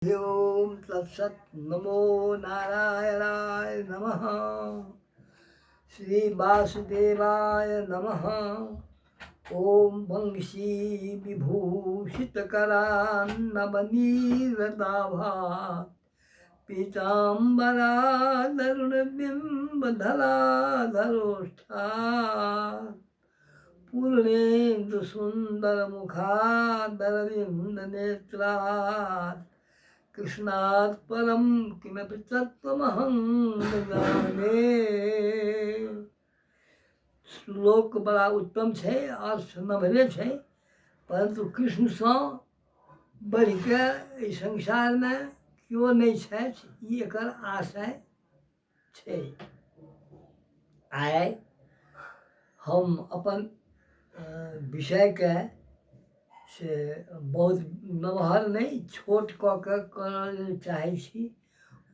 ओम तत्सत नमो नारायणाय नमः। श्री वासुदेवाय नमः। ओम वंशी विभूषितकरान्नवनीरदाभात् पीताम्बरादरुणबिम्बधराधरोष्ठात् पूर्णेन्दुसुन्दरमुखादरविन्दनेत्रात् कृष्णात् परं किमपि तत्त्वमहं न जाने। श्लोक बड़ा उत्तम छै, अर्थ नम्हरे छै, परन्तु कृष्णसँ बढ़िके एहि संसारमे केओ नहि छथि, ई एकर आशय छै। आइ हम अपन विषयके से बहुत नमहर नहि, छोट कऽ के करऽ लेल चाहै छी।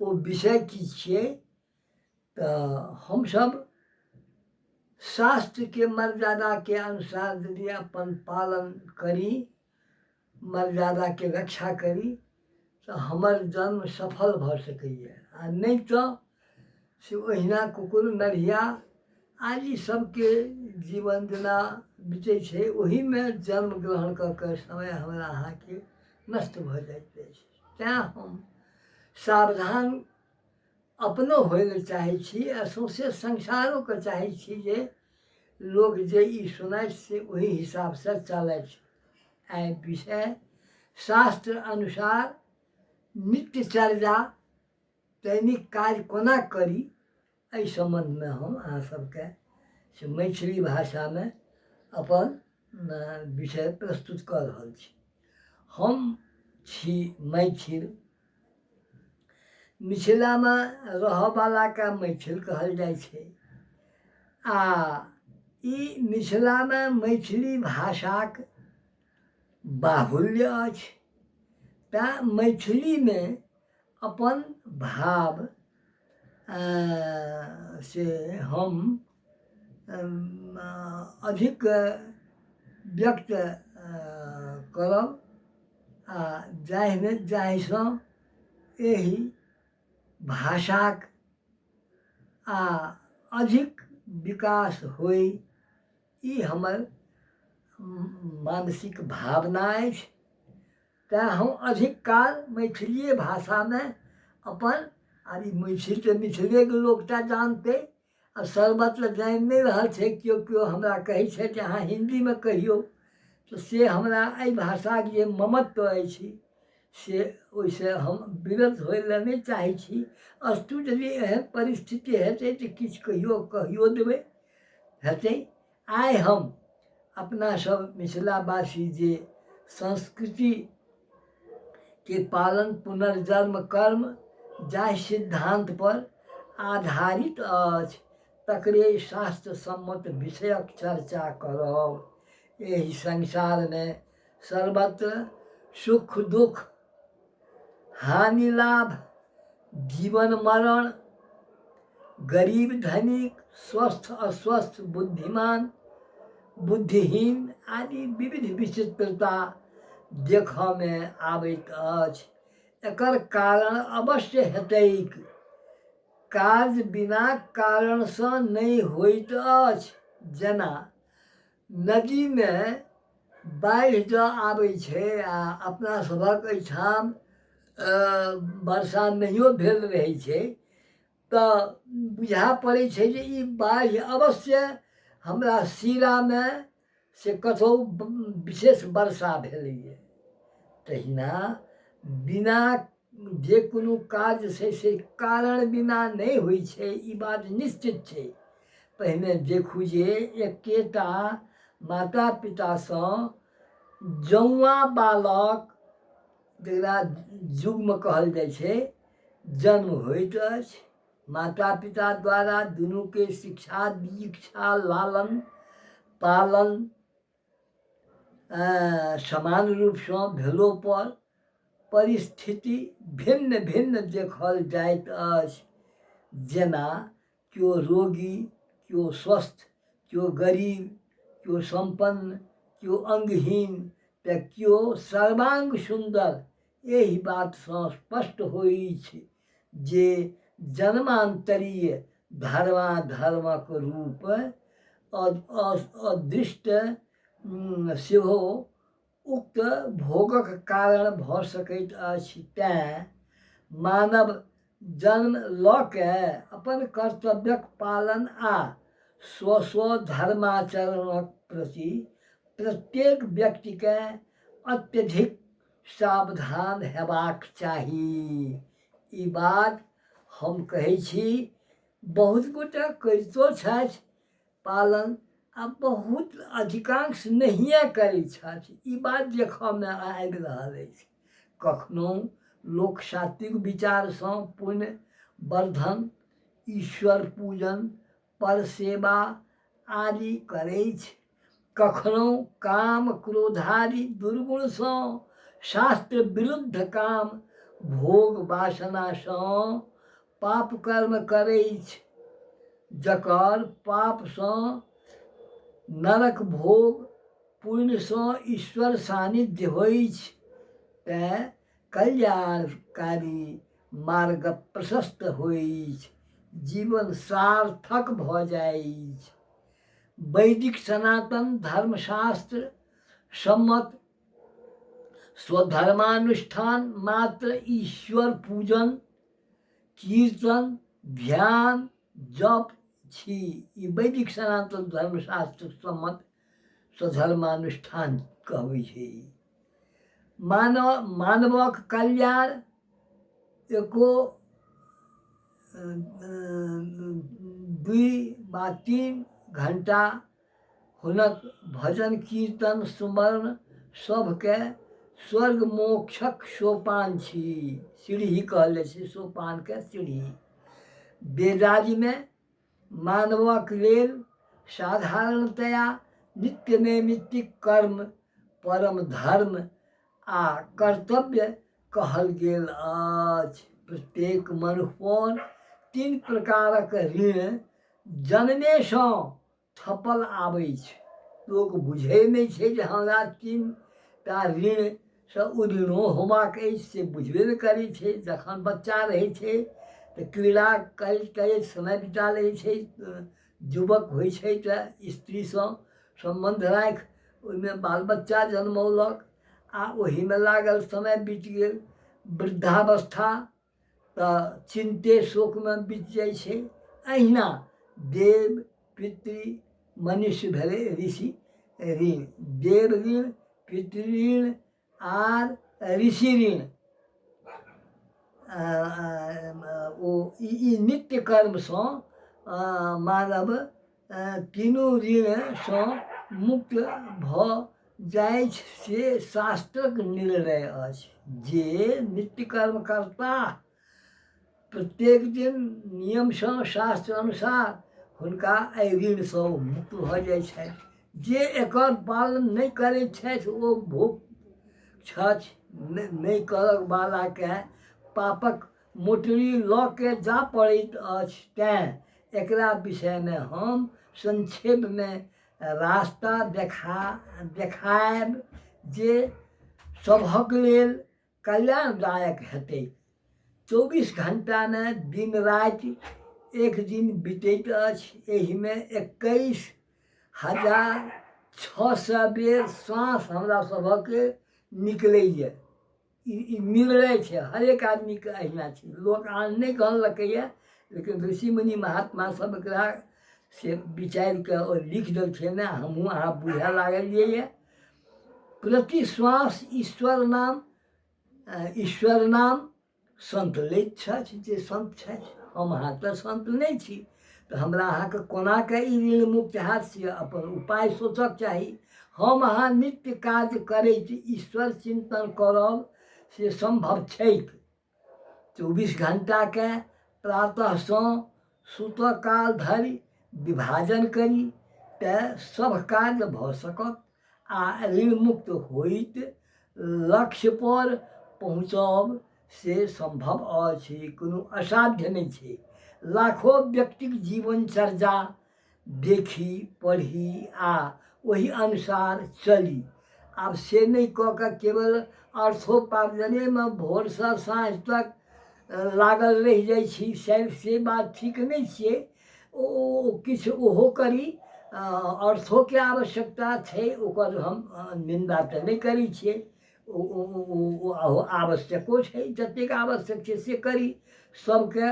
ओ विषय की छियै? तऽ हमसभ शास्त्रके मर्यादाके अनुसार यदि अपन पालन करी, मर्यादाके रक्षा करी, तऽ हमर जन्म सफल भऽ सकैए, आ नहि तऽ से ओहिना कुकुर नढ़िया आदि सबके जीवन जेना बितै छै, ओहीमे जन्म ग्रहण कऽ कऽ समय हमरा अहाँके नष्ट भऽ जाइत अछि। तैँ हम सावधान अपनो होइ लए चाहै छी आ सौँसे संसारोके चाहै छी जे लोक जे ई सुनथि से ओहि हिसाबसँ चलथि। आइ विषय शास्त्र अनुसार नित्यचर्या दैनिक काज कोना करी, एहि सम्बन्धमे हम अहाँ सबके से मैथिली भाषामे अपन विषय प्रस्तुत कऽ रहल छी। हम छी मैथिल। मिथिलामे रहऽवलाके मैथिल कहल जाइ छै, आ ई मिथिलामे मैथिली भाषाक बाहुल्य अछि, तैँ मैथिलीमे अपन भाव से हम अधिक व्यक्त करब, आ जाहिमे जाहिसँ एहि भाषाक आ अधिक विकास होइ, ई हमर मानसिक भावना अछि। तैँ हम अधिक काल मैथिलिए भाषामे अपन, आब ई मैथिल तऽ मिथिलेके लोकटा जानतै आ सर्वत्र जानि नहि रहल छै। केओ केओ हमरा कहै छथि जे अहाँ हिन्दीमे कहियौ, तऽ से हमरा एहि भाषाके जे ममत्व अछि से ओहिसँ हम विरत होइ लए नहि चाहै छी। अस्तु, यदि एहन परिस्थिति हेतै तऽ किछु कहियो कहियो देबै हेतै। आइ हम अपना सब मिथिलावासी जे संस्कृतिके पालन पुनर्जन्म कर्म जाहि सिद्धान्तपर आधारित अछि, तकरे शास्त्र सम्मत विषयक चर्चा करब। एहि संसारमे सर्वत्र सुख दुख, हानि लाभ, जीवन मरण, गरीब धनिक, स्वस्थ अस्वस्थ, बुद्धिमान बुद्धिहीन आदि विविध विचित्रता देखऽमे आबैत अछि। एकर कारण अवश्य हेतैक। कार्य बिना कारणसँ नहि होइत अछि। जेना नदीमे बाढ़ि जँ आबै छै आ अपना सभक एहिठाम वर्षा नहियो भेल रहै छै, तऽ बुझा पड़ै छै जे ई बाढ़ि अवश्य हमरा सीरामे से कतहु विशेष वर्षा भेलैए। तहिना बिना जे कोनो काज छै से कारण बिना नहि होइ छै, ई बात निश्चित छै। पहिने देखू जे एकेटा माता पितासँ जौआँ बालक, जकरा युग्म कहल जाइ छै, जन्म होइत अछि। माता पिता द्वारा दुनूके शिक्षा दीक्षा लालन पालन समान रूपसँ भेलोपर परिस्थिति भिन्न भिन्न देखल जाइत अछि। जेना केओ रोगी, केओ स्वस्थ, केओ गरीब, केओ सम्पन्न, केओ अङ्गहीन, तऽ केओ सर्वाङ्ग सुन्दर। एहि बातसँ स्पष्ट होइछ जे जन्मान्तरीय धर्माधर्मक रूप अदृष्ट सेहो उक्त भोगक कारण भऽ सकैत अछि। तेँ मानव जन्म लऽ कए अपन कर्तव्यक पालन आ स्वस्वधर्माचरणक प्रति प्रत्येक व्यक्तिकेँ अत्यधिक सावधान हेबाक चाही। ई बात हम कहै छी, बहुत गोटे करितो छथि पालन आ बहुत अधिकांश नहिए करै छथि। ई बात देखऽमे आबि रहल अछि। कखनो लोक सात्विक विचारसँ पुण्य वर्धन, ईश्वर पूजन, पर सेवा आदि करैछ, कखनो काम क्रोधादि दुर्गुणसँ शास्त्र विरुद्ध काम भोग वासनासँ पाप कर्म करैछ, जकर पापसँ नरक भोग, पुण्यसँ ईश्वर सान्निध्य होइछ। तेँ कल्याणकारी मार्ग प्रशस्त होइछ, जीवन सार्थक भऽ जाइछ। वैदिक सनातन धर्मशास्त्र सम्मत स्वधर्मानुष्ठान मात्र ईश्वर पूजन, कीर्तन, ध्यान, जप छी। ई वैदिक सनातन धर्मशास्त्र सम्मत स्वधर्मानुष्ठान कहबै छै। ई मानवक कल्याण एको 2 वा 3 घण्टा हुनक भजन कीर्तन सुमरण सभके स्वर्ग मोक्षक सोपान छी, सीढ़ी कहल जाइ छै सोपानके सीढ़ी। वेदादिमे मानवक लेल साधारणतया नित्य नैमित्तिक कर्म परम धर्म आ कर्तव्य कहल गेल अछि। प्रत्येक मनुष्य 3 प्रकारक ऋण जन्मेसँ थपल आबै छै। लोक बुझै नहि छै जे हमरा 3टा ऋणसँ उऋणो होबाक अछि, से बुझबे नहि करै छै। जखन बच्चा रहै छै तऽ क्रीड़ा करैत करैत समय बिता लै छै। युवक होइ छै तऽ स्त्रीसँ सम्बन्ध राखि ओहिमे बाल बच्चा जनमौलक आ ओहिमे लागल समय बीत गेल। वृद्धावस्था तऽ चिन्ते शोकमे बीत जाइ छै। अहिना देव पितृ मनुष्य भेलै ऋषि ऋण, देव ऋण, पितृ ऋण आर ऋषि ऋण। ओ ई नित्य कर्मसँ मानव तीनू ऋणसँ मुक्त भऽ जाइछ, से शास्त्रक निर्णय अछि। जे नित्य कर्म करताह प्रत्येक दिन नियमसँ शास्त्र अनुसार, हुनका एहि ऋणसँ ओ मुक्त भऽ जाइ छथि। जे एकर पालन नहि करै छथि ओ भोग छथि। नहि करऽवलाके पापक मोटरी लऽ के जा पड़ैत अछि। तेँ एकरा विषयमे हम संक्षेपमे रास्ता देखायब जे सभक लेल कल्याणदायक हेतै। 24 घण्टामे दिन राति एक दिन बितैत अछि। एहिमे 21,600 बेर साँस हमरा सभक निकलैए। ई निर्णय छै, हरेक आदमीके अहिना छै। लोक आन नहि कहलकैए, लेकिन ऋषि मुनि महात्मा सब एकरा से विचारिकऽ ओ लिख देलखिन हँ। हमहूँ अहाँ बुझऽ लागलियैए। प्रति श्वास ईश्वर नाम सन्त लैत छथि, जे सन्त छथि। हम अहाँ तऽ सन्त नहि छी, तऽ हमरा अहाँके कोनाके ई ऋण मुक्त हैत से अपन उपाय सोचक चाही। हम अहाँ नित्य काज करैत ईश्वर चिन्तन करब से सम्भव छैक। 24 घण्टाके प्रातःसँ सुतऽ काल धरि विभाजन करी तऽ सभ काज भऽ सकत आ ऋणमुक्त होइत लक्ष्यपर पहुँचब से सम्भव अछि, कोनो असाध्य नहि छै। लाखो व्यक्तिक जीवनचर्या देखी, पढ़ी आ ओहि अनुसार चली। आब से नहि कऽ कऽ केवल अर्थोपार्जनेमे भोरसँ साँझ तक लागल रहि जाइ छी, से से बात ठीक नहि छियै। ओ किछु ओहो करी, अर्थोके आवश्यकता छै, ओकर हम निन्दा तऽ नहि करै छियै। ओ आवश्यको छै, जतेक आवश्यक छै से करी। सभके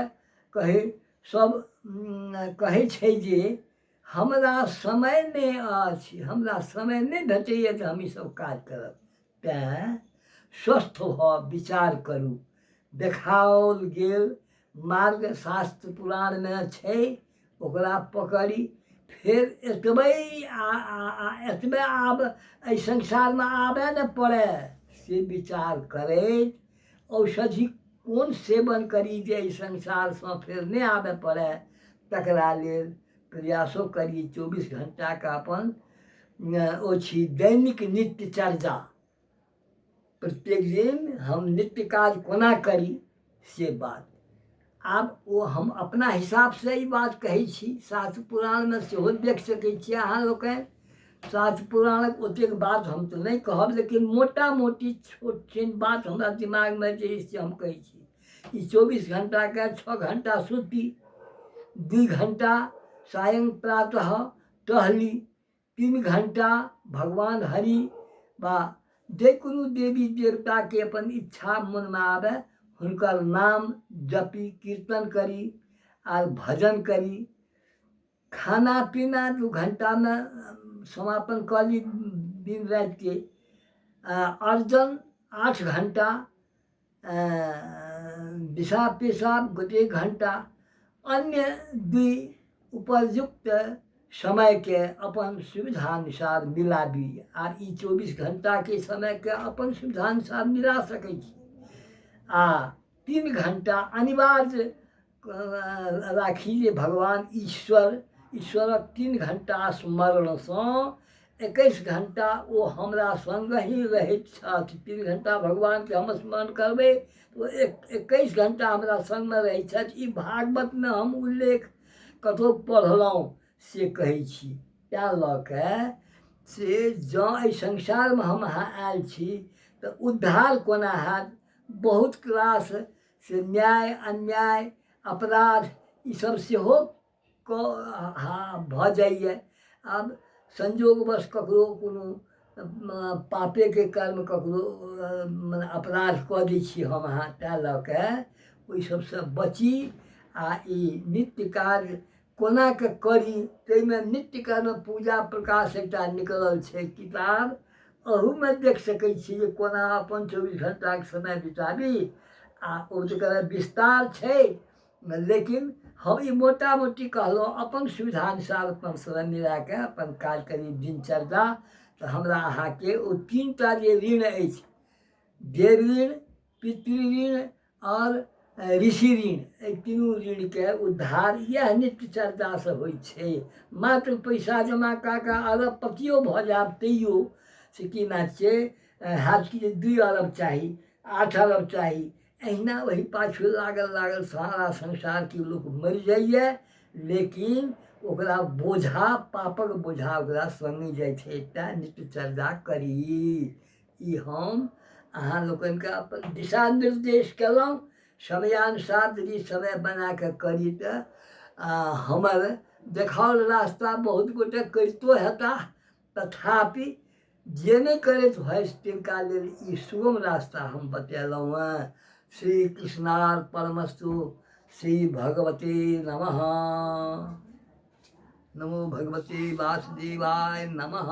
कहै, सभ कहै छै जे हमरा समय नहि अछि, हमरा समय नहि भेटैए जे हम ईसभ काज करब। तेँ स्वस्थ भऽ विचार करू। देखाओल गेल मार्ग शास्त्र पुराणमे छै, ओकरा पकड़ि फेर एतबै एतबे आब एहि संसारमे आबय ने पड़य से विचार करैत औषधि कोन सेवन करी जे एहि संसारसँ फेर नहि आबय पड़य, तकरा लेल प्रयासो करी। 24 घण्टाके अपन ओ छी दैनिक नित्यचर्या, प्रत्येक दिन हम नित्य काज कोना करी से बात। आब ओ हम अपना हिसाबसँ ई बात कहै छी, शास्त्र पुराणमे सेहो देख सकै छियै अहाँ लोकनि। शास्त्र पुराणक ओतेक बात हम तऽ नहि कहब, लेकिन मोटा मोटी छोट छिन बात हमरा दिमागमे जे अछि से हम कहै छी। ई 24 घण्टाके 6 घण्टा सुती, 2 घण्टा सायं प्रातः टहली, 3 घण्टा भगवान हरि वा जे कोनो देवी देवताके अपन इच्छा मोनमे आबय हुनकर नाम जपी, कीर्तन करी आर भजन करी। खाना पीना 2 घण्टामे समापन कऽ ली दिन रातिके। अर्जन 8 घण्टा, दिशा पेशाब गोटेक घण्टा, अन्य दुइ उपरयुक्त समयके अपन सुविधानुसार मिलाबी। आर ई 24 घण्टाके समयके अपन सुविधानुसार मिला सकै छी। आ 3 घण्टा अनिवार्य राखी जे भगवान ईश्वर, ईश्वरक 3 घण्टा स्मरणसँ 21 घण्टा ओ हमरा सङ्गहि रहैत छथि। 3 घण्टा भगवानके हम स्मरण करबै तऽ ओ 21 घण्टा हमरा सङ्गमे रहै छथि। ई भागवतमे हम उल्लेख कतहु पढ़लहुँ से कहै छी। तैँ लऽ कऽ से जँ एहि संसारमे हम अहाँ आयल छी तऽ उद्धार कोना हैत? बहुत क्लास से न्याय अन्याय अपराध ईसब सेहो कऽ भऽ जाइए। आब संयोगवश ककरो कोनो पापेके कर्म ककरो मने अपराध कऽ दै छी हम अहाँ, तैँ लऽ कऽ ओहि सबसँ बची आ ई नित्य कार्य कोना कऽ करी ताहिमे नित्य कर्म पूजा प्रकाश एकटा निकलल छै किताब, अहूमे देख सकै छी जे कोना अपन 24 घण्टाके समय बिताबी। आ ओ तकर विस्तार छै, लेकिन हम ई मोटा मोटी कहलहुँ, अपन सुविधानुसार अपन समय मिलाके अपन काज करी दिनचर्या। तऽ हमरा अहाँके ओ 3टा जे ऋण अछि, देव ऋण, पितृ ऋण आओर ऋषि ऋण, एहि तीनू ऋणके उद्धार इएह नित्यचर्यासँ होइ छै। मात्र पैसा जमा कऽ कऽ अरबपतियो भऽ जायब तैयो से की बात छै, हैत कि जे 2 अरब चाही, 8 अरब चाही, एहिना ओहि पाछू लागल लागल सारा संसारके लोक मरि जाइए, लेकिन ओकरा बोझा पापक बोझा ओकरा सङ्गे जाइ छै। तैँ नित्यचर्या करी। ई हम अहाँ लोकनिके अपन दिशा निर्देश केलहुँ। समयानुसार यदि समय बनाकऽ करी तऽ हमर देखाओल रास्ता बहुत गोटे करितो हेताह, तथापि जे नहि करैत होथि तिनका लेल ई सुगम रास्ता हम बतेलहुँ हँ। श्री कृष्णार्पणमस्तु। श्री भगवते नमः। नमो भगवते वासुदेवाय नमः।